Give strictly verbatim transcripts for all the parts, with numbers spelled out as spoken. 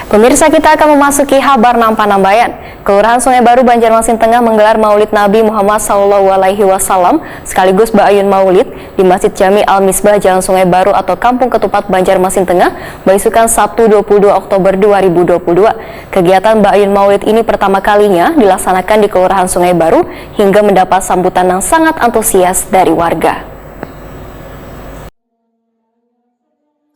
Pemirsa, kita akan memasuki habar nang panambayan. Kelurahan Sungai Baru, Banjarmasin Tengah menggelar Maulid Nabi Muhammad sallallahu alaihi wasallam sekaligus Baayun Maulid di Masjid Jami Al Misbah, Jalan Sungai Baru atau Kampung Ketupat, Banjarmasin Tengah, baisukan Sabtu dua puluh dua Oktober dua ribu dua puluh dua. Kegiatan Baayun Maulid ini pertama kalinya dilaksanakan di Kelurahan Sungai Baru hingga mendapat sambutan yang sangat antusias dari warga.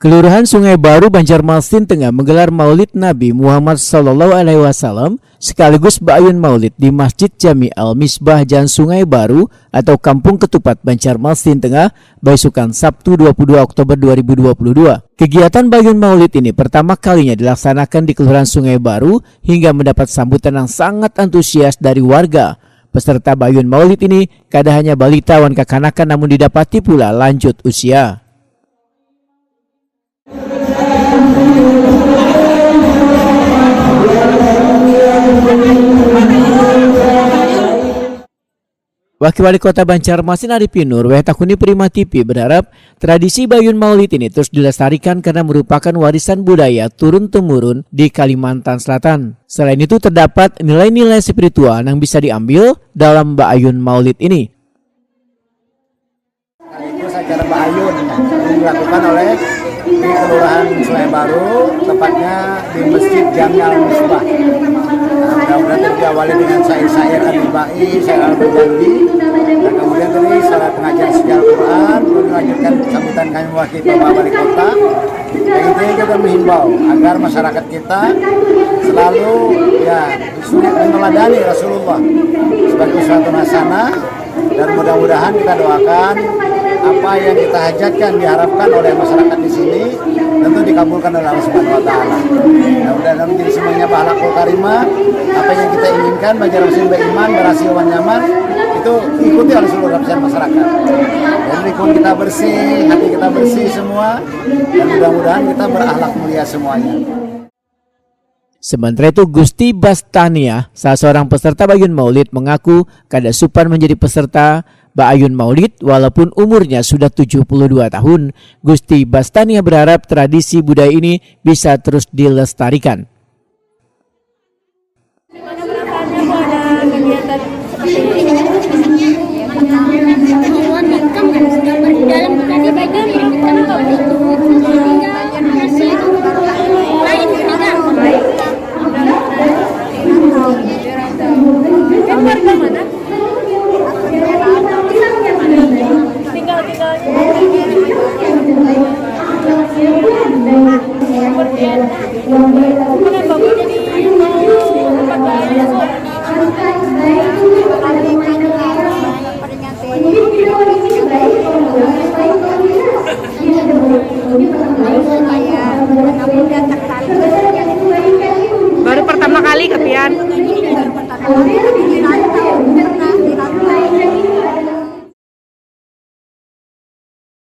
Kelurahan Sungai Baru, Banjarmasin Tengah menggelar Maulid Nabi Muhammad sallallahu alaihi wasallam sekaligus Baayun Maulid di Masjid Jami Al Misbah, Jalan Sungai Baru atau Kampung Ketupat, Banjarmasin Tengah, baisukan Sabtu dua puluh dua Oktober dua ribu dua puluh dua. Kegiatan Baayun Maulid ini pertama kalinya dilaksanakan di Kelurahan Sungai Baru hingga mendapat sambutan yang sangat antusias dari warga. Peserta Baayun Maulid ini kada hanya balita wan kakanakan, namun didapati pula lanjut usia. Wakil Wali Kota Banjarmasin Arifin Nur, W H Takuni Prima T V, berharap tradisi Baayun Maulid ini terus dilestarikan karena merupakan warisan budaya turun-temurun di Kalimantan Selatan. Selain itu, terdapat nilai-nilai spiritual yang bisa diambil dalam Baayun Maulid ini. Sekaligus acara Baayun yang dilakukan oleh di Kelurahan Sungai Baru, tepatnya di Masjid Jami Al Misbah. Nah, mudah-mudahan tadi diawali dengan syair-syair Habib Bai, syair Al Berjanji, dan kemudian tadi salat pengajian sejal Quran, kemudian dilanjutkan sambutan kami mewakili Bapak Wali Kota. Dan intinya kita menghimbau agar masyarakat kita selalu, ya, meneladani Rasulullah sebagai uswatun hasanah. Dan mudah-mudahan kita doakan apa yang kita hajatkan, diharapkan oleh masyarakat di sini tentu dikabulkan oleh Allah Subhanahu wa Ta'ala. Mudah-mudahan menjadi semuanya akhlakul karimah, apa yang kita inginkan, Banjarmasin beriman, berhasil, nyaman, itu ikuti oleh seluruh lapisan masyarakat. Jadi lingkungan kita bersih, hati kita bersih semua, dan mudah-mudahan kita berakhlak mulia semuanya. Sementara itu, Gusti Bastania, salah seorang peserta Baayun Maulid, mengaku kada supan menjadi peserta Baayun Maulid walaupun umurnya sudah tujuh puluh dua tahun. Gusti Bastania berharap tradisi budaya ini bisa terus dilestarikan. Baru pertama kali kepian.